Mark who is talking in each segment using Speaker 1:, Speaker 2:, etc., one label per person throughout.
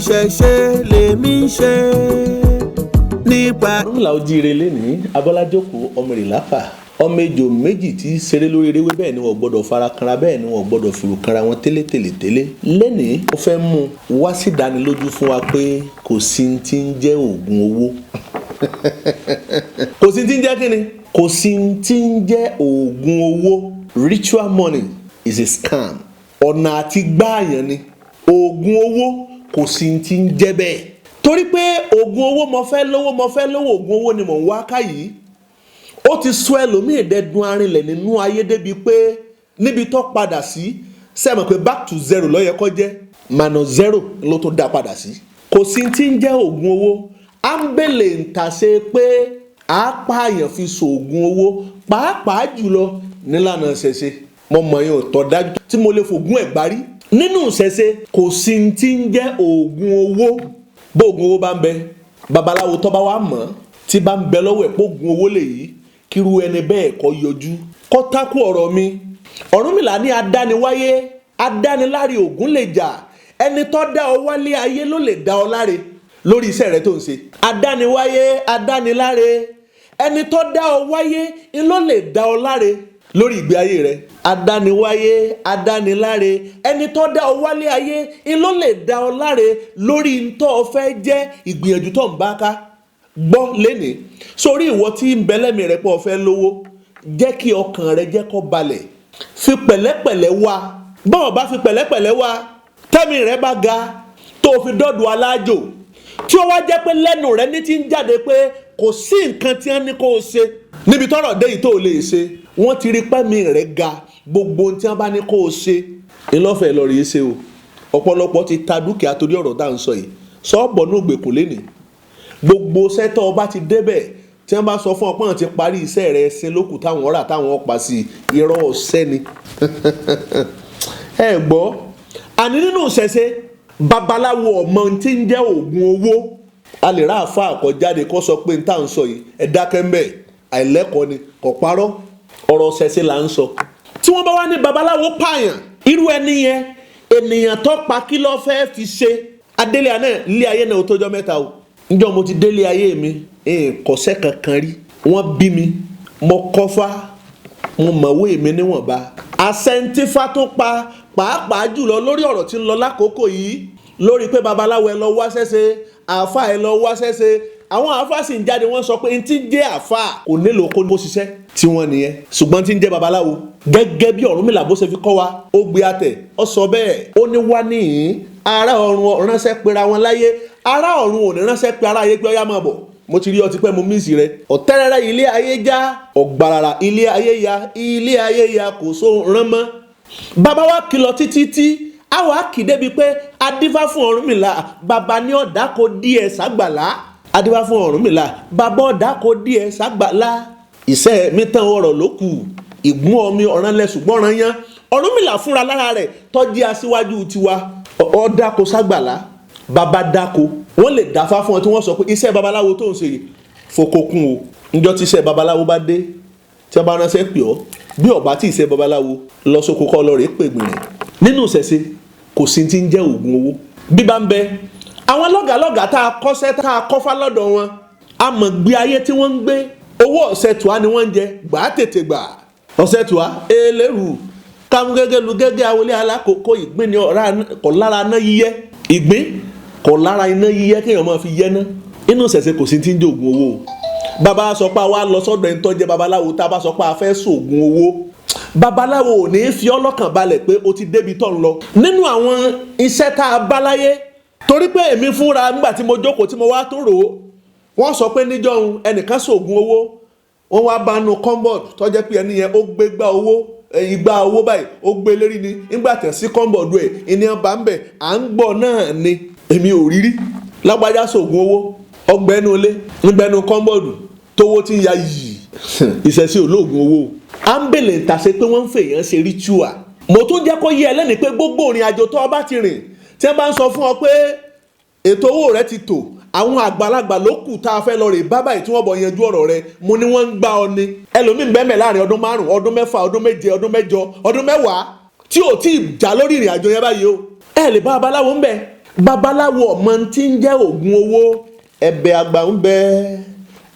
Speaker 1: Ìṣẹ̀ṣe lèmi ń ṣe nípa.
Speaker 2: Ọ̀rúnmìlà ojíire lénìí, Abọ́lájókòó ọmọ Ìrìláfà, ọmọ ejò méjì tí í ṣeré lórí eréwé, bẹ́ẹ̀ ni wọ́n gbọ́dọ̀ fara kanra, bẹ́ẹ̀ ni wọ́n gbọ́dọ̀ fìrù kanra wọn tẹ́lẹ̀tẹ́lẹ̀ lénìí. Ó fẹ́ mú un wá sí ìdánilójú fún wa pé kò sí ti ń jẹ́ oògùn owó. Kò sí ti ń jẹ́ kíni, kò sí ti ń jẹ́ oògùn owó. Ritual money is a scam. Ọ̀nà àti gbáàyàn ni oògùn owó. Kò sí ti ń jẹ́ bẹ́ẹ̀, torí pé oògùn owó, mo fẹ́ lówó, mo fẹ́ lówó, oògùn owó ni mò ń wá ká yìí. Ó ti sọ ẹlòmíì dẹ́dun arinlẹ̀ nínú ayé débi pé níbi tó padà sí sẹ́mi pé back to zero ló yẹ kó jẹ́, minus zero ló tó dá padà sí. Kò sí ti ń jẹ́ oògùn owó. À ń bèlè ń tàṣe pé àápààyàn fi ṣoògùn owó, pàápàá jùlọ nílànà ṣẹṣe. Mo mọ̀ yín ò tọ́ dájú tí mo lè fògùn ẹ̀ gbárí nínú ṣẹṣe. Kò sí ti ń jẹ́ oògùn owó. Bó oògùn owó bá ń bẹ, babaláwo tó bá wà mọ̀ tí bá ń bẹ lọ́wọ́ ẹ̀ pé oògùn owó lè yí, kíru ẹni bẹ́ẹ̀ kọ́ yọjú kọ́ tákù ọ̀rọ̀ mi. Ọ̀rúnmìlà ní adániwáyé adániláre ògún lè jà. Ẹni tó dá ọ wálé ayé ló lè dá ọ láre lórí iṣẹ́ rẹ tó ń ṣe. Adániwáyé adániláre, ẹni tó dá ọ wáyé ló lè dá ọ láre lórí ìgbé ayé rẹ. Adániwáyé adániláre, ẹni tó dá ọ wálé ayé ló lè dá ọ láre lórí ntọ́ ọ fẹ́ jẹ́, ìgbìyànjú tó ń bá ká gbọ́ lénìí. Sórí ìwọ tí ń bẹ lẹ́mìí rẹ pé o fẹ́ lówó, jẹ́ kí ọkàn rẹ jẹ́ kó balẹ̀, fi pẹ̀lẹ́pẹ̀lẹ́ wá. Bọ́ọ̀ bá fi pẹ̀lẹ́pẹ̀lẹ́ wá, tẹ́mi rẹ bá ga tó o fi dọ́dọ̀ alájò, tí ó wá jẹ́ pé lẹ́nu rẹ ní ti ń jáde pé kò sí nǹkan tí wọ́n ní kó o ṣe níbi tọ́rọ̀ dé yìí tó o lè ṣe, wọ́n ti rí pẹ́mi rẹ ga. Gbogbo ohun tí wọ́n bá ní kó o ṣe ńlọ́fẹ̀ẹ́ lọ rèé ṣe o. Ọ̀pọ̀lọpọ̀ ti ta dúkìá torí ọ̀rọ̀ tá à ń sọ yìí. Sọ́ọ̀bọ̀ ní ògbèkùn lénìí. Gbogbo sẹ́tọ̀ ọba ti débẹ̀, tí wọ́n bá sọ fún ọpọ́n ti parí iṣẹ́ rẹ̀, ṣe lókù táwọn rà táwọn pa sí irọ́ ọ̀sẹ́ ni. Ẹ gbọ́, àní nínú ìṣẹ̀ṣe, babaláwo ọmọ tí ń jẹ́ oògùn owó. A lè rà àfa àkọjáde kó sọ pé n tá à ń sọ yìí, ẹ dákẹ́ ń bẹ̀, àìlẹ́kọ̀ọ́ ni, kò parọ́. Ọ̀rọ̀ ṣẹ̀ṣe là ń sọ. Tí wọ́n bá wá ní babaláwo pààyàn, irú ẹni yẹn, ènìyàn tó pa, kí ló fẹ́ fi ṣe? Adélé àná ilé ayé náà ó tójọ́ mẹ́ta o. Njọ́ mo ti délé ayé mi, kọ̀sẹ́ kankan rí. Wọ́n bí mi, mo kọ́fá, mo mọ̀wé mi níwọ̀nba. Àsẹ̀ǹtífà tó pa, pàápàá jùlọ lórí ọ̀rọ̀ tí ń lọ lákòókò yìí, lórí pé babaláwo ẹ lọ wá ṣẹ́ṣe, àáfà ẹ lọ wá ṣẹ́ṣe. Àwọn àáfà sì ń jáde, wọ́n sọ pé n tí ń jẹ́ àáfà kò nílò kó ṣiṣẹ́ tí wọ́n nìyẹn, ṣùgbọ́n tí ń jẹ́ babaláwo, gẹ́gẹ́ bí Ọ̀rúnmìlà bó ṣe fi kọ́ wa, ó gbé àtẹ̀, ó sọ bẹ́ẹ̀, ó ní wá níyìn ará ọ̀run ránṣẹ́ pera wọn láyé. Ará ọ̀run ò ní ránṣẹ́ pé ará ayé pé ọyá máa bọ̀, mo ti rí ọtí pé mo mísì rẹ. Ọ̀tẹ́rẹ́rẹ́ ilé ayé já, ọ̀gbàràrà ilé ayé ya, ilé ayé ya, kò sóhun rán mọ́. Bàbá wa kìlọ̀ títí tí àwa kì í débi pé adífá fún Ọ̀rúnmìlà, bàbá ní ọ̀dà kò díẹ̀ ságbàlá. Adífá fún Ọ̀rúnmìlà, bàbá ọ̀dà kò díẹ̀ ságbàlá. Ìṣe mi tán, ọ̀rọ̀ ló kù, ìgbún ọmọ ọ̀ràn lẹ, ṣùgbọ́n ọ̀ràn yán. Ọ̀rúnmìlà fúnra lára rẹ̀ tọ́jú aṣíwájú tiwa, ọ̀dà kò ságbàlá. Bàbá dáko, wọ́n lè dáfá fún ọ tí wọ́n sọ pé iṣẹ́ babaláwo tó ń ṣe yìí fokokun o. Níjọ́ tí iṣẹ́ babaláwo bá dé, tí wọ́n bá ránṣẹ́ pè ọ́, bí ọ̀bá tí iṣẹ́ babaláwo lọ sóko kọ́ lọ rèé pè gbìnrín. Nínú ìṣẹ̀ṣe, kò sí ti ń jẹ́ oògùn owó. Bí bá ń bẹ, àwọn lọ́gàlọ́gà tá a kọ́ṣẹ́, tá a kọ́fá lọ́dọ̀ wọn, a mọ̀ gbé ayé tí wọ́n ń gbé. Owó ọ̀sẹ̀ tùá ni wọ́n ń jẹ gbà á tètè gbà ọ̀sẹ̀ tùá eléru kámú gẹ́gẹ́ lu gẹ́gẹ́ awolé alákòókò. Ìgbín ni kò lára iná yíyẹ, ìgbín kò lára iná yíyẹ kéèyàn máa fi yẹ ná. Inú ìṣẹ̀ṣe, kò sí ti ń jẹ́ oògùn owó o. Bàbá sọ pé a wá lọ sọ́dọ̀ ẹni tó jẹ́ babaláwo, tá a bá sọ pé a fẹ́ sògùn owó, babaláwo ò ní í fi ọlọ́kàn balẹ̀ pé o ti débi tó ń lọ nínú àwọn iṣẹ́ tá a bá láyé. Torí pé èmi fúnra nígbà tí mo jókòó, tí mo wá tó rò ó, wọ́n sọ pé níjọ́hun ẹnìkan sògùn owó, wọ́n wá bá nu cupboard tó jẹ́ pé ẹni yẹn ó gbé gbá owó, igba owó báyìí ó gbé lérí ni. Nígbà tẹ̀ sí cupboard ẹ̀, ìní bá ń bẹ̀, à ń gbọ́ náà ni, èmi ò rí rí. Lágbájá sògùn owó, ọgbẹ́nu ilé nígbẹ́nu cupboard tówó ti ń ya yìí. Ìṣẹ̀ṣe olóògùn owó à ń bèlè tàṣe pé wọ́n ń fèèyàn ṣe ritual. Mo tún jẹ́ kó yé ẹ lẹ́nu pé gbogbo ìrìn àjò tó o bá ti rìn, tí wọ́n bá ń sọ fún ọ pé ètò owó rẹ ti tò, àwọn àgbàlagbà ló kù tá a fẹ́ lọ rè bá báyìí tí wọ́n bọ̀ yanjú ọ̀rọ̀ rẹ, mo ní wọ́n ń gbá ọ ni. Ẹlòmíín bẹ́ẹ̀ láàrin ọdún 5, ọdún 6, ọdún 7, ọdún 8, ọdún 10 tí ò tí ì já lórí ìrìn àjò yẹn báyìí o. Ẹ lè bá babaláwo ń bẹ. Babaláwo ọmọ tí ń jẹ́ oògùn owó. Ẹ̀bẹ̀ àgbà ń bẹ,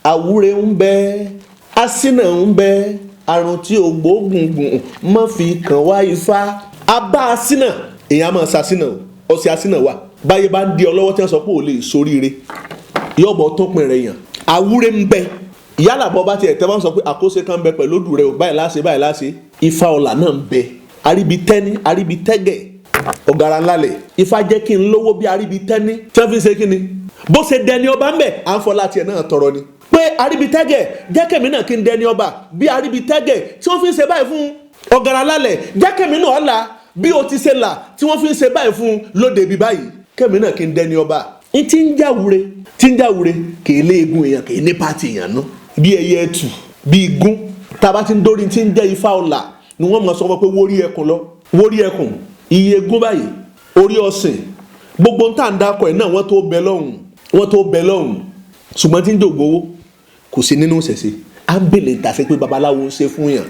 Speaker 2: àwúre ń bẹ, asínà ń bẹ, àrùn tí ò gbóògùn gùn mọ́ fi kàn wá ifá. Abá asínà, èèyàn á máa ṣàsínà o, ọ̀sẹ̀ asínà wà. Báyé bá ń di ọlọ́wọ́ tí wọ́n sọ pé ò lè soríire, yọ̀bọ̀ tó pin rẹ̀ yàn. Àwúre ń bẹ, yálà bọ́ bá tiẹ̀ tẹ́ bá ń sọ pé àkóso kan ń bẹ pẹ̀lú odù rẹ o, báyìí láṣẹ, báyìí láṣẹ. Ifá ọlà náà ń bẹ, àríbi tẹ́ni, àríbi tẹ́gẹ̀, ọ̀gàrà ńlá lẹ̀. Ifá jẹ́ kí n lówó bí àríbi tẹ́ni tí wọ́n fi ń ṣe kí ni, bó ṣe dẹni ọba ń bẹ̀, à ń fọlá tiẹ̀ náà tọrọ ni pé àríbi tẹ́gẹ̀ jẹ́ kèmí náà kí n dẹni ọba bí àríbi tẹ́gẹ̀ tí wọ́n fi ń ṣe báyìí fún. Ọ̀gàrà lálẹ̀ jẹ́ kèmí náà là bí o ti ṣe là tí wọ́n fi ń ṣe báyìí fún lóde ibi báyìí, kèmí náà kí n dẹni ọba. N ti ń jáwure, tí ń jáwure, kì í léegun èèyàn, kì í ní pàtì èèyàn nú bí ẹyẹ ẹtù, bí igún. Tá a bá ti ń dórí tí ń jẹ́ ifá ọ̀la ni wọ́n mọ̀ sọ fún pé wórí ẹkùn lọ, wórí ẹkùn, iye egún báyìí, orí ọ̀sìn, gbogbo ń tà ń dakọ̀ ẹ̀ náà, wọ́n tó bẹ lọ́hùn, wọ́n tó bẹ lọ́hùn. Ṣùgbọ́n tí ń jògbó owó kò sí nínú ìṣẹ̀ṣe. À ń bèlè tàṣe pé babaláwo ń ṣe fún yàn.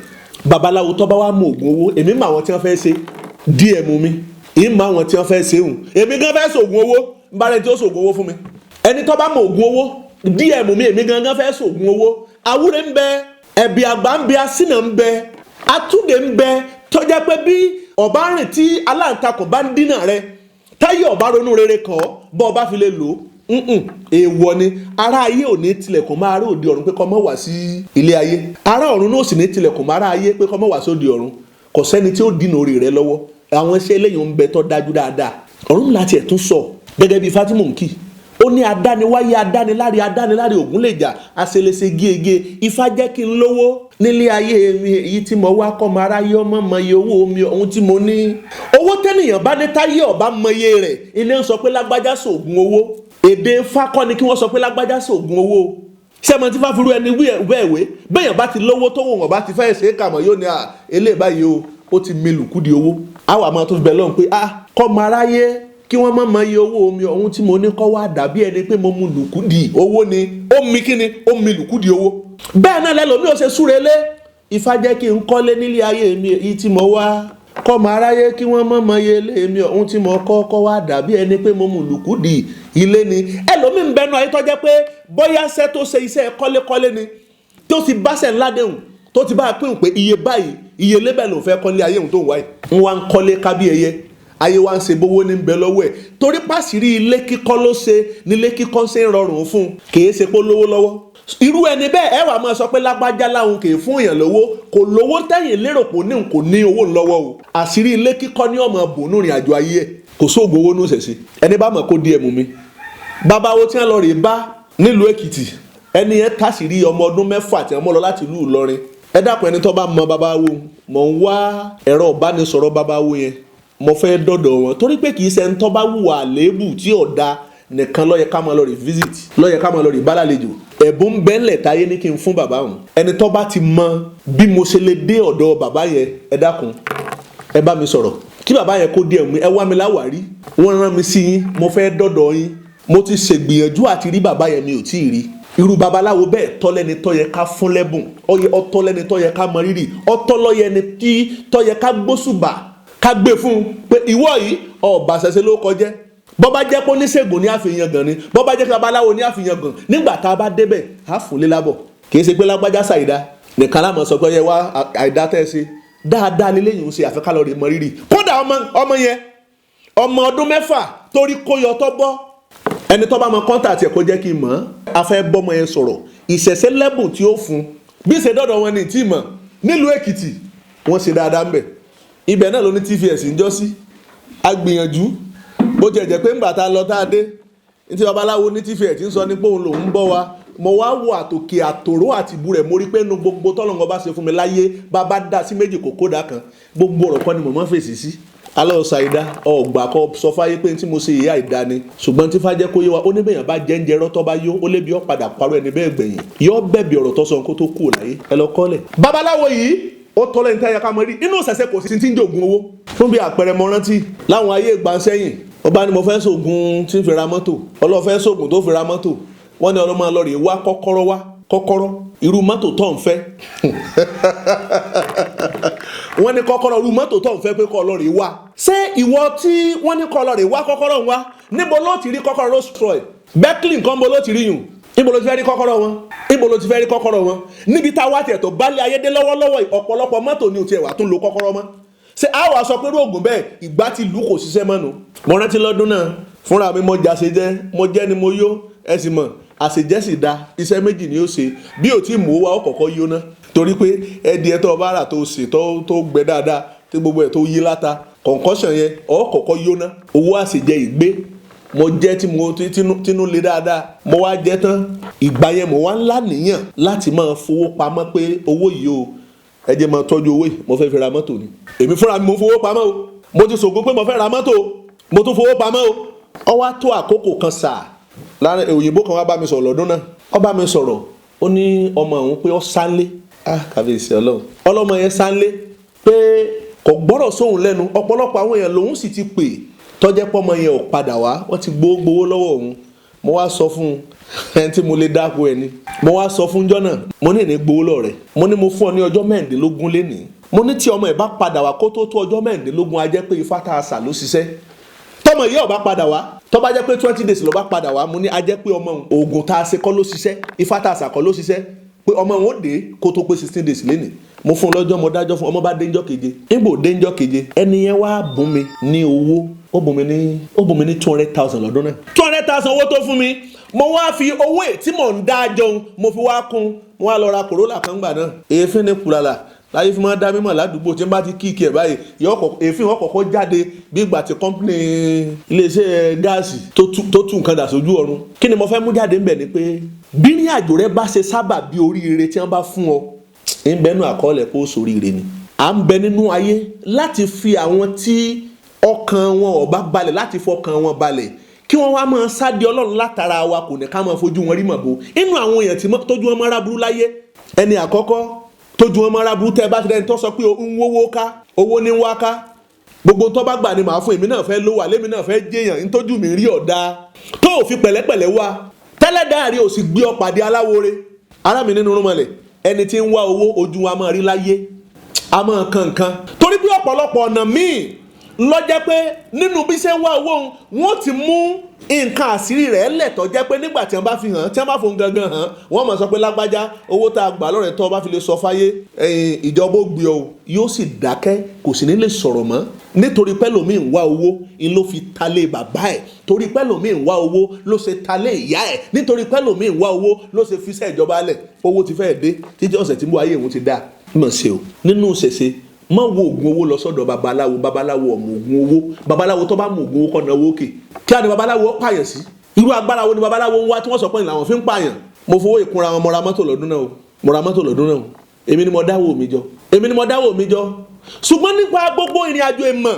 Speaker 2: Babaláwo tó bá wà mú oògùn owó, èmi mọ àwọn tí wọ́n fẹ́ ṣe, DM mi, èmi mọ àwọn tí wọ́n fẹ́ ṣe hùn. Èmi gan fẹ́ ṣoògùn owó, ń bá rẹ tí ó ṣoògùn owó fún mi. Ẹni tó bá mọ oògùn owó, DM mi, èmi gangan fẹ́ ṣoògùn owó. Àwúre ń bẹ, ẹ̀bì àgbà ń bẹ, asínà ń bẹ, atúndé ń bẹ, tó jẹ́ pé bí ọba rìn tí aláǹtakùn bá ń dínà rẹ, táyé ọba ronú rere kàn ọ́, bọ́ ọba fi lè lò ó, èèwọ̀ ni. Ará ayé ò ní tilẹ̀kùn máa ará òde ọ̀run pé kó má wá sí ilé ayé. Ará ọ̀run náà sì ní tilẹ̀kùn máa ará ayé pé kó má wá sóde ọ̀run. Kò sẹ́ni tí ó dínà orí rẹ lọ́wọ́. Àwọn iṣẹ́ eléyìí ń bẹ tó dájú dáadáa. Ọ̀run láti ẹ̀ tún sọ gẹ́gẹ́ bí Fatima Nkì, ó ní adániwáyé, adániláre, adániláre ògún lè jà, aṣelese gíege. Ifá jẹ́ kí n lówó nílé ayé mi èyí tí mo wá, kọ́ máa ráyé ọmọ mọye owó mi ohun tí mo ní. Owó tẹ́nìyàn bá ní táyé ọba mọye rẹ̀, ilé ń sọ pé lágbájá sògùn owó. Èdè Ifá kọ́ ni kí wọ́n sọ pé lágbájá sògùn owó. Sẹ́mi tí fáfirú ẹni bẹ́ẹ̀ wé, bẹ́ẹ̀yàn bá ti lówó tó wọ̀n bá ti fẹ́ ṣe é kàmọ́, yóò ní à eléyìí báyìí o, ó ti mi lùkúdi owó. Àwọn àmọ́ tó fi bẹ̀ lọ́hùn pé ah, kọ́ máa ráyé kí wọ́n má mọ iye owó omi ọ̀hún tí mo ní, kọ́ wá dàbí ẹni pé mo mu lùkúdi owó ni. Ó mi kí ni, ó mi lùkúdi owó. Bẹ́ẹ̀ náà lẹ́lòmí ò ṣe súre lé. Ifá jẹ́ kí n kọ́lé nílé ayé mi èyí tí mo wá, kọ́ máa ráyé kí wọ́n má mọ iye ilé mi ọ̀hún tí mo kọ́, kọ́ wá dàbí ẹni pé mo mu lùkúdi ilé ni. Ẹlòmí ń bẹnu ayé tó jẹ́ pé bóyá iṣẹ́ tó ṣe, iṣẹ́ kọ́lékọ́lé ni, tó ti báṣẹ̀ ńlá déhùn, tó ti bá a pín pé iye báyìí, iye lébẹ̀ ló fẹ́ kọ́lé ayé òun tó ń wáyé, ń wá ń kọ́lé kábí ẹyẹ ayé wa ń ṣe bówó ní bẹ lọ́wọ́ ẹ̀, torí pàṣírí ilé kíkọ́ ló ṣe nílé kíkọ́ ṣe ń rọrùn fún un, kì í ṣe pé ó lówó lọ́wọ́. Irú ẹni bẹ́ẹ̀, ẹ wà máa sọ pé lágbájá láwọn kì í fún èèyàn lówó, kò lówó. Tẹ̀yìn lérò pé ní kò ní owó lọ́wọ́ o, àṣírí ilé kíkọ́ ní ọmọ bòónú rìn àjò ayé ẹ̀. Kò sóògùn owó ní òṣèṣe. Ẹni bá mọ̀ kó di ẹ̀mú mi. Bàbá wo tí wọ́n lọ rè bá nílùú Èkìtì, ẹni yẹn táṣìírí ọmọ ọdún 6 tí wọ́n mọ́ lọ láti ìlú Ìlọrin. Ẹ dákun, ẹni tó bá mọ bàbá wo, mọ̀ ń wá ẹ̀rọ ìbánisọ̀rọ̀ bàbá wo yẹn, mo fẹ́ dọ̀dọ̀ wọn, torí pé kì í ṣe ń tọ́ bá wùwà àléébù tí ò da nìkan ló yẹ ká máa lọ rè visit, ló yẹ ká máa lọ rè bálàlejò. Ẹ̀bùn bẹ́ńlẹ̀ táyé ní kí n fún bàbá òun. Ẹni tó bá ti mọ bí mo ṣe lè dé ọ̀dọ̀ bàbá yẹn, ẹ dákun, ẹ bá mi sọ̀rọ̀ kí bàbá yẹn kó díẹ̀ mú. Ẹ wá mi láwàárí, wọ́n rán mi sí yín, mo fẹ́ dọ̀dọ̀ yín. Mo ti ṣègbìyànjú àti rí bàbá yẹn, mi ò tí ì rí. Irú babaláwo bẹ́ẹ̀ tọ́lẹ́ni tó yẹ ká fún lẹ́bùn, ọtọ́lẹ́ni tó yẹ ká mọ rírì, ọtọ́lọ́yẹni tí tó yẹ ká gbósùbà, ká gbé fún un pé ìwọ yìí ọba ṣẹṣẹ ló kọjẹ́. Bọ́ bá jẹ́ pé oníṣègùn ní àfihàn gan ni, bọ́ bá jẹ́ pé babaláwo ní àfihàn gan, nígbà tá a bá débẹ̀, á fún lé lábọ̀. Kì í ṣe pé lágbájá ṣàìdá nìkan láàmú sọ pé yẹ wá àìdá tẹ́ ẹ ṣe dáadáa lélẹ́yìn ń ṣe, àfikà lọ́ọ́ rí mọ rírì. Kódà ọmọ yẹn, ọmọ ọdún 6 torí kó yọ tọ́ bọ́. Ẹni tó bá mọ contact ẹ̀ kó jẹ́ kí n mọ̀. A fẹ́ bọ́mọ yẹn sọ̀rọ̀. Ìṣẹ̀ṣẹ̀ lẹ́bùn tí ó fún bí ṣe dọ́dọ̀ wọn ní tí mọ̀ nílùú Èkìtì, wọ́n ṣe dáadáa ń bẹ̀. Ibẹ̀ náà ló ní TVS ń jọ́ sí. A gbìyànjú, bó tiẹ̀ jẹ́ pé ńgbà tá a lọ tá a dé ní tí babaláwo ní TVS ń sọ ní pé òun lòún bọ́ wa. Mo wá wo àtòkè àtòró àti ìbú rẹ̀, mo rí pé nu gbogbo tọ́lọ́ngàn bá ṣe fún mi láyé, bàbá dá sí méjì kò kódà kan. Gbogbo ọ̀rọ̀ kan ni mò ń fèsì sí. Alẹ́ ọ̀sà ìdá ọ̀gbà kọ sọ fáyé pé tí mo ṣe ìyá ìdá ni, ṣùgbọ́n tí fájẹ́ kó yé wa, ó ní bẹ́yàn bá jẹ́ ń jẹ rọ́tọ́ bá yó, ó lébi ọ́ padà parọ́ ẹni bẹ́ẹ̀ gbẹ̀yìn, yọ bẹ̀bì ọ̀rọ̀ tó sọ kó tó kú láyé. Ẹ lọ kọ́lẹ̀. Babaláwo yìí ó tọ́lẹ̀ ní táyà ká mọ rí inú ṣẹ̀ṣẹ̀, kò sí ti ń jògùn owó. Fún bí àpẹẹrẹ, mo rántí láwọn ayé ìgbà sẹ́yìn, ọba ni mo fẹ́ sògùn tí ń fi ra mọ́tò, ọlọ́fẹ́ sògùn tó fi ra mọ́tò. Wọ́n ní ọlọ́mọ lọ rè wá kọ́kọ́rọ́, wá kọ́kọ́rọ́ irú mọ́tò tó ń fẹ́. Wọ́n ní kọ́kọ́rọ́ irú mọ́tò tó ń fẹ́ pé kọ́ lọ rè wá. Ṣé ìwọ tí wọ́n ní kọ́ lọ rè wá kọ́kọ́rọ́ ń wá? Níbo ló ti rí kọ́kọ́rọ́ Rolls Royce? Bentley nǹkan, bo ló ti rí yùn? Níbo ló ti fẹ́ rí kọ́kọ́rọ́ wọn? Níbo ló ti fẹ́ rí kọ́kọ́rọ́ wọn? Níbi tá a wá tiẹ̀ tó bálé ayédè lọ́wọ́lọ́wọ́ yìí, ọ̀pọ̀lọpọ̀ mọ́tò ni ò tiẹ̀ wà tún lo kọ́kọ́rọ́ mọ́. Ṣé a wàá sọ pé irú oògùn bẹ́ẹ̀, ìgbà tí ìlú kò ṣiṣẹ́ mọ́nu? Mo rántí lọ́dún náà, fúnra mi mo jà ṣe jẹ́, mo jẹ́ ni mo yó. Ẹ sì mọ̀, àṣejẹ́ sì da iṣẹ́ méjì ni ó ṣe. Bí ò tí mú wa, ó kọ́kọ́ yó ná, torí pé ẹdìẹ tó o bá rà, tó sè, tó gbẹ dáadáa, tí gbogbo ẹ̀ tó yí láta, concoction yẹn, ó kọ́kọ́ yó ná. Owó àṣejẹ ìgbé mo jẹ́ tí mo tínú le dáadáa. Mo wá jẹ́ tán, ìgbà yẹn mo wá ńlá níyàn láti máa fowó pamọ́ pé owó yìí o, ẹ jẹ́ máa tọ́jú owó yìí, mo fẹ́ fi ra mọ́tò ni. Èmi fúnra mi mo fowó pamọ́ o. Mo ti ṣògo pé mo fẹ́ ra mọ́tò o, mo tún fowó pamọ́ o. Ó wá tó àkókò kan sáà lára, òyìnbó kan wá bá mi sọ̀rọ̀ lọ́dún náà. Ó bá mi sọ̀rọ̀, ó ní ọmọ òun pé ó sánlé. Ah, kàbíyèsí Ọlọ́run! Ọlọ́mọ yẹn sánlé pé kò gbọ́dọ̀ sóhun lẹ́nu. Ọ̀pọ̀lọpọ̀ àwọn èèyàn lòun sì ti pè tọ́jẹ́ pọ́mọ yẹn ò padà wá, wọ́n ti gbowó gbowó lọ́wọ́ òun. Mo wá sọ fún un, ẹni tí mo lè dáko ẹ ni mo wá sọ fún jọ́nà. Mo ní ìní gbowó lọ́rẹ̀. Mo ní mo fún ọ ní ọjọ́ 16 lénìí. Mo ní tí ọmọ ẹ̀ bá padà wá kó tó tó ọjọ́ 16, á jẹ́ pé ifá tá a sà ló ṣiṣẹ́. Tọmọ yìí ó bá padà wá, tó bá jẹ́ pé 20 days ló bá padà wá, mo ní a jẹ́ pé ọmọ òun, oògùn tá a ṣe kọ́ ló ṣiṣẹ́, ifá tá a sà kọ́ ló ṣiṣẹ́, pé ọmọ òun ó dé kó tó pé 16 days lénìí. Mo fún un lọ́jọ́, mo dájọ́ fún ọmọ bá déńjọ́ keje. Nígbò déńjọ́ keje, ẹni yẹn wá bùn mi ní owó. Ó bùn mi ní 200,000 lọ́dún náà. 200,000 owó tó fún mi, mo wá fi owó è tí mò ń dá jọun, mo fi wá kún. Mo wá lọ ra Corolla kan gbà náà. Èéfín ní kùlàlà láyé fi máa dá mímọ̀ ládùúgbò. Tí n bá ti kick ẹ̀ báyìí, èéfín wọn kọ́kọ́ jáde bí ìgbà tí company iléeṣẹ́ gáàsì tó tú nǹkan dà sójú ọ̀run. Kí ni mo fẹ́ mú jáde ńbẹ̀ ni pé bí ní àjò rẹ bá ṣe sábà bí oríire tí wọ́n bá fún ọ, ń bẹnu àkọọ́lẹ̀ kó sóríire ni. À ń bẹ nínú ayé láti fi àwọn tí ọkàn wọn ò bá balẹ̀, láti fọkàn wọn balẹ̀, kí wọ́n wá máa sáde Ọlọ́run látara wa. Kò ní ká máa fojú wọn rí mọ̀ bó inú àwọn èèyàn tí tójú wọn mọ́ra burú láyé. Ẹni àkọ́kọ́ tójú wọn mọ́ra burú, tẹ́ ẹ bá ti rẹ́ni tó sọ pé ń wówó ká, owó ní wá ká, gbogbo tó bá gbà ni màá fún, èmi náà fẹ́ lówó, àlémi náà fẹ́ jẹ́yàn, ntójú mi rí ọ̀dà, tó ò fi pẹ̀lẹ́pẹ̀lẹ́ wá tẹ́lẹ̀ dáàrí, ò sì gbé ọ pàdé aláwore. Ará mi nínú rúmọlẹ̀, ẹni tí ń wá owó, ojú wa máa rí láyé, a máa kan nǹkan, torí bí ọ̀pọ̀lọpọ̀ ọ̀nà míì lọ́jẹ́ pé nínú bí ṣe ń wá owó òun, wọ́n ti mú nǹkan àṣírí rẹ̀ lẹ̀tọ́, jẹ́ pé nígbà tí wọ́n bá fi hàn, tí wọ́n bá fòun gangan hàn, wọ́n mọ̀ sọ pé lágbájá, owó tá a gbà lọ́rẹ̀ tó o bá fi lè sọ fáyé, ìjọba ó gbé ọ. Yóò sì dákẹ́, kò sì ní lè sọ̀rọ̀ mọ́, nítorí pẹ́lòmíì ń wá owó ń ló fi talé bàbá ẹ̀, torí pẹ́lòmíì ń wá owó ló ṣe talé ìyá ẹ̀, nítorí pẹ́lòmíì ń wá owó ló ṣe fiṣẹ́ ìjọba lẹ̀. Owó ti fẹ́ẹ̀ dé títí ọ̀sẹ̀ tí ń bọ̀, ayé òun ti dáa mọ̀ ṣe o. Nínú ṣẹ̀ṣe, má wo oògùn owó lọ sọ́dọ̀ babaláwo. Babaláwo ọmọ oògùn owó. Babaláwo tó bá mọ oògùn owó kọ́ náwó òkè. Kí á ní babaláwo pààyàn sí? Irú agbára wo ni babaláwo ń wá tí wọ́n sọ pé làwọn fi ń pààyàn? Mo fowó ìkunra wọn, mo ra mọ́tò lọ́dún náà o. Mo ra mọ́tò lọ́dún náà o. Èmi ni mo dáwọ́ mi jọ, èmi ni mo dáwọ́ mi jọ. Ṣùgbọ́n nípa gbogbo ìrìn àjò ìmọ̀,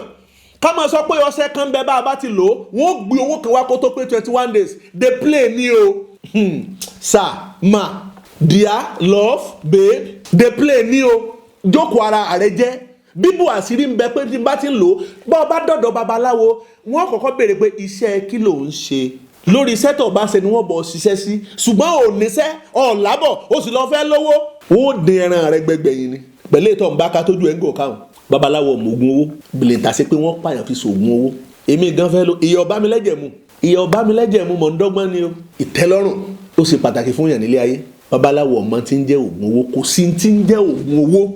Speaker 2: ká máa sọ pé ọṣẹ kan bẹ, bá a bá ti lò ó, wọ́n ó gbé owó kan wá kó tó pé 21 days, dey play ni o. Sir, ma, dear, love, babe, dey play ni o. Jókòó ara rẹ jẹ́. Bíbù àṣírí ń bẹ pé tí n bá ti ń lò ó, bá ọ bá dọ̀dọ̀ babaláwo, wọ́n kọ́kọ́ béèrè pé iṣẹ́ kí ló ń ṣe. Lórí iṣẹ́ tó o bá ṣe ni wọ́n bọ̀ ṣiṣẹ́ sí. Ṣùgbọ́n ò níṣẹ́, ọ̀ lábọ̀, ó sì lọ fẹ́ lówó, wọ́n ó dín ẹran rẹ gbẹgbẹ̀yìn ni pẹ̀lú ètò ọ̀nbáka tójú ẹ̀ ń gò káwọn. Babaláwo mọ̀ọ́gùn owó bìlẹ̀ntà sí pé wọ́n pààyàn fi ṣògùn owó. Èmi gan fẹ́ lo ìyá ọba mi lẹ́jẹ̀ mu, ìyá ọba mi lẹ́jẹ̀ mu, mọ̀ ń dọ́gbọ́n ni o. Ìtẹ́lọ́rùn ó ṣe pàtàkì fún yàn nílé ayé. Babaláwo ọmọ tí ń jẹ́ ògùn owó, kò sí tí ń jẹ́ ògùn owó.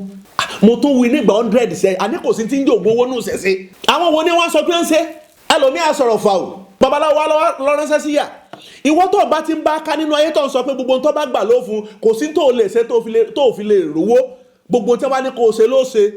Speaker 2: Mo tún wí nígbà 100 sẹ́, àní kò sí tí ń jẹ́ ògùn owó nù sẹ́sẹ́. Àwọn wo ni wọ́n sọ pé ń ṣe? Ẹlòmíà sọ̀rọ̀ fà o. Babaláwo wa lọ́ránṣẹ́ sí yà. Ìwọ tó bá ti ń bá ká nínú ayé, tó ń sọ pé gbogbo tó bá gbà ló fún, kò sí tó lè ṣe tó fi lè rówó, gbogbo tí wọ́n bá ní kó o ṣe ló ṣe.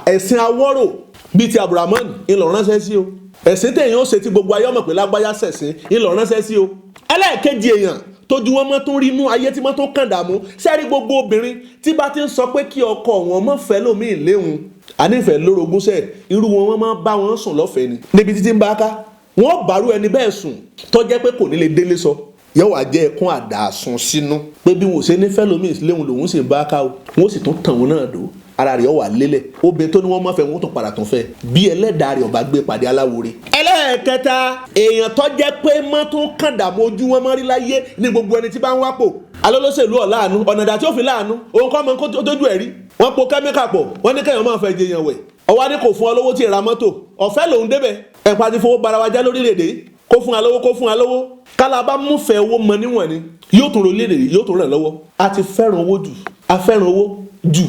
Speaker 2: Ẹ̀sìn awọ́rò bíi ti Abdulrahman ńlọ ránṣẹ́ sí o. Ẹ̀sìn téèyàn ó ṣe tí gbogbo ayé ọmọ pé lágbáyà ṣẹ̀sìn ńlọ ránṣẹ́ sí o. Ẹlẹ́ẹ̀kejì, èèyàn tójú wọn mọ́ tó ń rí inú ayé tí mọ́ tó kàn dààmú sẹ́rí, gbogbo obìnrin tí bá ti ń sọ pé kí ọkọ wọn mọ́ fẹ́ lómi ìléhun, ànífẹ́ lórogún sẹ́, irú wọn, wọ́n máa bá wọn sùn lọ́fẹ̀ẹ́ ni. Níbi títí ń bá ká, wọ́n bàrú ẹni bẹ́ẹ̀ sùn, tó jẹ́ pé kò ní lè délé sọ, yóò wá jẹ́ ẹkún àdàsùn sínú pé bí wọn ò ṣe ní fẹ́ lómi ìléhun lòun sì ń bá ká o. Wọ́n sì tún tàn wọn náà dò, ara rẹ̀ wà lélẹ̀. Obìnrin tó ní wọ́n mọ̀fẹ́, wọn tún padà tún fẹ́ bí ẹlẹ́dàá rẹ̀ ọba gbé pàdé aláwòrè. Ẹlẹ́ẹ̀kẹta, èèyàn tó jẹ́ pé mọ́ tó ń kàn dààmú, ojú wọn mọ́ rí láyé ní gbogbo ẹni tí bá ń wápò. Alólóṣèlú ọ̀láàánú, ọ̀nà ìdá tí ó fi láàánú òun kọ́ mọ kó tójú ẹ̀ rí. Wọ́n po kẹ́míkà pọ̀, wọ́n ní kẹ́yàn máa fẹ́ jẹyàn wẹ̀. Ọwọ́ ní kò fún ọ lówó tí ì ra mọ́tò ọ̀fẹ́ lòún débẹ̀. Ẹ̀pà ti fowó bara wa jẹ́ lórílẹ̀‐èdè. Kó fún wa lówó, kó fún wa lówó. Kálá bá múfẹ́ owó mọ níwọ̀n ni, yóò tún rolé rè, yóò tún ràn lọ́wọ́. A ti fẹ́ràn owó jù, a fẹ́ràn owó jù.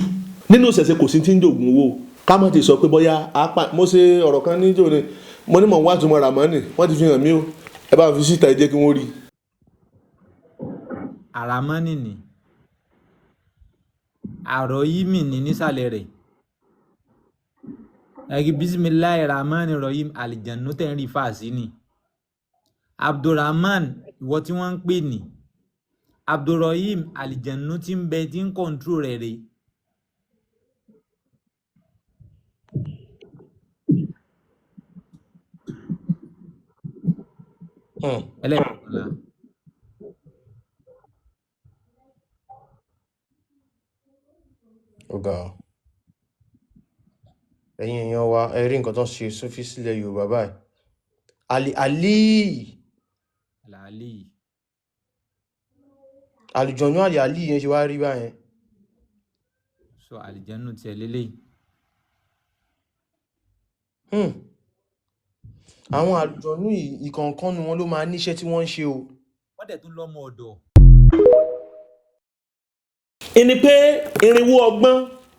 Speaker 2: Nínú ìṣẹ̀ṣe, kò sí ti ń jògùn owó. Ká má ti sọ pé bóyá apá. Mo ṣe ọ̀rọ̀ kan níjó ni, mo ní mò ń wá túmọ̀ Ràmọ́nì. Wọ́n ti fi hàn mí o. Ẹ bá fi síta, ẹ jẹ́ kí wọ́n rí i.
Speaker 3: Àràmọ́nì ni àròyìnmí ní nísàlẹ̀ rẹ̀. Ẹ̀rí bisimilahi rahman rahim, àlìjànú tẹ̀ ń rí fàásì ni Abdulrahman, ìwọ tí wọ́n ń pè ní Abdulrahim, àlìjànú tí ń bẹ tí ń control rẹ̀ rèé. Ẹlẹ́ẹ̀kọkànlá.
Speaker 4: Ó ga ọ. Ẹ̀yin èèyàn wa, ẹ rí nǹkan tó ń ṣe Súfí sílẹ̀ Yorùbá báyìí. Ali Ali.
Speaker 3: Làálì.
Speaker 4: Àlùjọ̀nú Ali Ali yẹn ṣe wá rí báyẹn.
Speaker 3: Sọ àlìjànú tiẹ̀ lélẹ́yìí.
Speaker 4: Àwọn àlùjọ̀nú yìí, ìkọ̀ọ̀kan nu wọn ló máa níṣẹ́ tí wọ́n ń ṣe o.
Speaker 3: Wọ́n dẹ̀ tún lọ́mọ ọ̀dọ̀.
Speaker 2: Ìní pé 400 ọgbọ́n,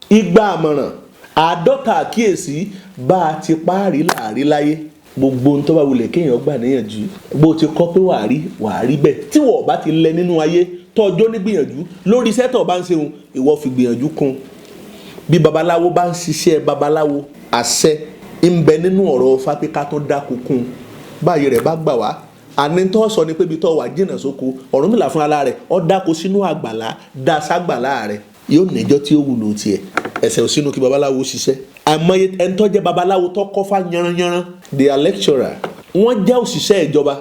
Speaker 2: 200 àmọ̀ràn, 50 àkíyèsí bá a ti páàrí láàrí láyé. Gbogbo ohun tó bá wulẹ̀ kéèyàn gbà níyànjú, bó ti kọ́ pé wàá rí, wàá rí bẹ́ẹ̀. Tí wọ́n bá ti lẹ nínú ayé, tọ́jọ́ ní gbìyànjú lórí iṣẹ́ tó bá ń ṣeun, ìwọ fi gbìyànjú kún. Bí babaláwo bá ń ṣiṣẹ́ babaláwo, àṣẹ ń bẹ nínú ọ̀rọ̀ Ifá pé ká tó dáko kún báyìí rẹ̀ bá gbà wá. Àní tó sọ ni pé ibi tó wà jìnnà sóko. Ọ̀rúnmìlà fún ara rẹ̀ ó dáko sínú àgbàlá, dá ságbàlá rẹ̀, yóò níjọ́ tí ó wúlò tiẹ̀. Ẹsẹ̀ ò sínú kí babaláwo ṣiṣẹ́. Àmọ́ ẹni tó jẹ́ babaláwo tó kọ́fà yanranyanran, they are lecturer, wọ́n jẹ́ òṣìṣẹ́ ìjọba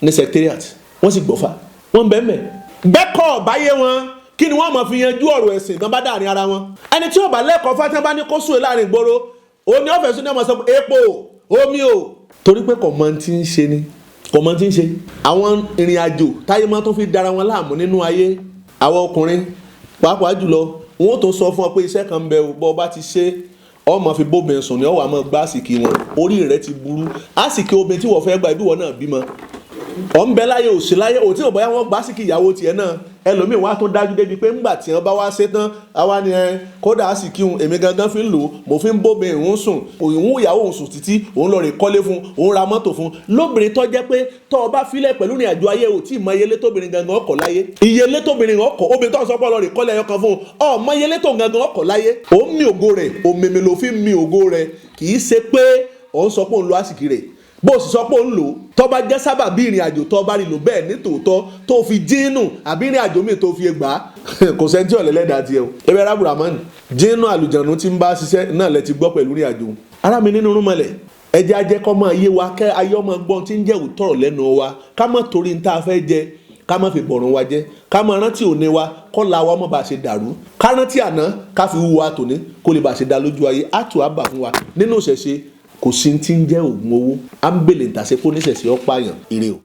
Speaker 2: ní secretariat, wọ́n sì gbọ́fà, wọ́n bẹ́ẹ̀ mẹ́ bẹ́kọ̀ ọ̀báyé wọn. Kí ni wọ́n máa fi yanjú ọ̀rọ̀ ẹ̀sìn tán bá dàrin ara wọn? Ẹni tí ó bá lẹ́kọ̀ọ́ fá, tí wọ́n bá ní kó sùn láàrin ìgboro, òun ni ọ̀fẹ́ sún ní ọmọ sọ pé epo omi o, torí pé kò mọ ti ń ṣe ni, kò mọ ti ń ṣe. Àwọn ìrìn àjò táyé máa tó fi dara wọn láàmú nínú ayé, àwọn ọkùnrin pàápàá jùlọ, wọn ò tó sọ fún ọ pé iṣẹ́ kan ń bẹ o, bọ́ ọ bá ti ṣe, ọ máa fi bóbin sùn ni ọ wà máa gbá àsìkí wọn. Orí rẹ ti burú. Àsìkí obìnrin tí wọ́n fẹ́ gba ibi, wọn náà bímọ, ọ̀ ń bẹ láyé, òsì láyé, òtí ò bóyá wọ́n gbá àsìkí ìyàwó tiẹ̀ náà. Ẹlòmíì wá tó dájú débi pé ńgbà tí wọ́n bá wá ṣe tán, àwa ni ẹ kódà àsìkí òun, èmi gangan fi ń lò ó, mo fi ń bóbin òun sùn, òun ìyàwó òun sùn títí òun lọ rè kọ́lé fún òun, ra mọ́tò fún lóbìnrin tó jẹ́ pé tó o bá filẹ̀ pẹ̀lú ìrìn àjò ayé, ò tí ì mọ iye létóbìnrin gangan ọkọ̀ láyé, iye létóbìnrin ọkọ̀ obìnrin tó ń sọ pé lọ rè kọ́lé ẹyọ kan fún un, ọ mọ iye létò gangan ọkọ̀ láyé. Ó ń mi ògo rẹ̀, òmèmè ló fi ń mi ògo rẹ̀. Kì í ṣe pé òun sọ pé òun lo àsìkí rẹ̀. Bó o sì sọ pé ó ń lò ó, tó bá jẹ́ sábà bí ìrìn àjò tó bá rí lò bẹ́ẹ̀ ní tòótọ́, tó fi jínù àbí ìrìn àjò míì tó fi gbà á, kò sẹ́ni tí ọ̀lẹ́lẹ́dàá tiẹ̀ o. Ebe arábùrámọ́nì jínù àlùjànnú tí ń bá ṣiṣẹ́ náà lẹ ti gbọ́ pẹ̀lú ìrìn àjò. Ara mi nínú rúmọlẹ̀, ẹjẹ́ ajẹ́ kọ́ máa yé wa, kẹ́ ayé ọmọ gbọ́n tí ń jẹ́ òótọ́rọ̀ lẹ́nu wa. Ká má torí ní tá a fẹ́ jẹ ká má fi bọ̀rùn wa jẹ́. Ká má rántí òní wa, kọ́ la wa mọ́ bá a ṣe dàrú. Ká rántí àná, ká fi wúwa tòní kó lè bá a ṣe dá lójú ayé. Á tù á bà fún wa. Nínú ìṣẹ̀ṣe, kò sí ti ń jẹ́ oògùn owó. À ń bèlè ntàsé fún oníṣẹ̀ṣe ọ̀pá yàn. Ire o.